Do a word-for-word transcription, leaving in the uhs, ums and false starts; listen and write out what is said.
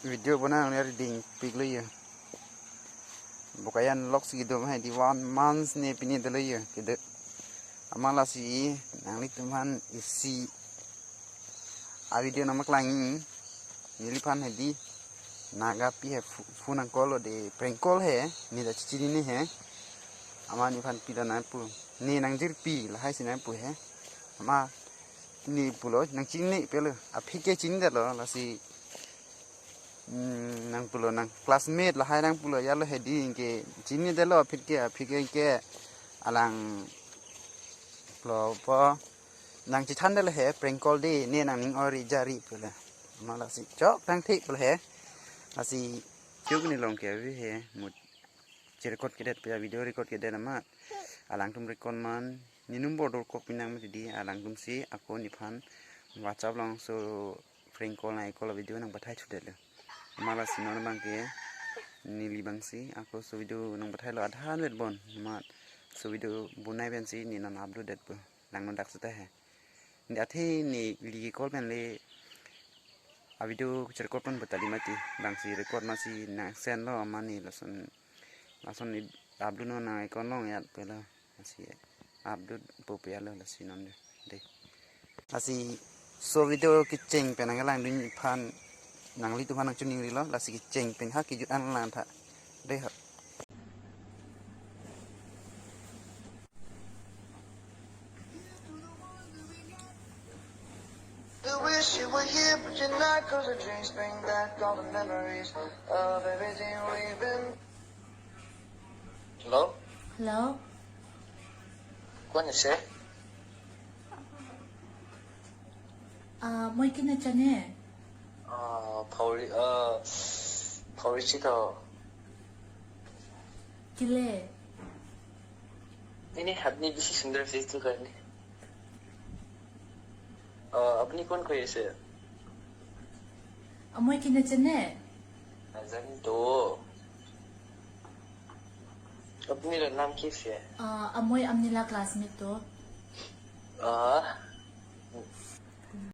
Video bonai nangne riding piklo yo. Bokajan lok si kedo hai di one months ne pini dolo yo kedo. Amat lasi nanglitum aphan isi a video nangpaklang, neliphan hai di Nagapi hai pho-, phone nang call lo de, prank call hai, ne ta chichinine hai. Amat nephan pilo nangpu, ne nangjirpi lahai si nangpu hai. Amat ne pulo nangchinine pelo, aphi ke chinidetlo lasi, mm, nang pulo nang classmate lahai nang pulo ya lo hai di ke chinidetlo aphi ke, aphi ke ke alang pulo po nangchethandetlo hai prank call di, ne nangning ori jari pulo. Amat lasi chok tangthek pulo hai. Lasi chok ne long ke avi hai mut cherecord kedet pulo, video record kedet amat. Alangtum record man, ne number dorkok pinang mati di, alangtum si ako nephan WhatsApp along so prank call nang call video nangpathai thudetlo. Amat lasi non abang ke neli abang si ako so video nangpathailo adhan vet bon. Amat so video bonai pensi ne non upload detpo. Langno dak seta hai. Ne athe neli ke call pen le a video cherecord pen botali mati. Bang si record masi nang send lo amat ne lason, lason ne upload non nang account along ya pelo. Lasi upload po pe ya lo lasi non de. De. Lasi so video kecheng pen nangkelangdun aphan nanglitum aphan nangchiningrilo, lasi kecheng pen ha kejut an lang tha. De ha. I wish you were here, but you're not, 'cause the dreams bring back all the memories of everything we've been. Hello? Hello? কোন আছে? আহ, মই কিনে জানে? আহ, ফাউৰি-, আহ, ফাউৰিছি তো। কিলে? এনে আপনি বেছি সুন্দৰ ফেচটো কাৰণে। আহ, আপুনি কোন কৈ আছে? আহ, মই কিনে জানে? নাজানো তো। আপোনাৰ নাম কি আছে? আহ, আহ, মই আমনিলা classmate তো। আহ,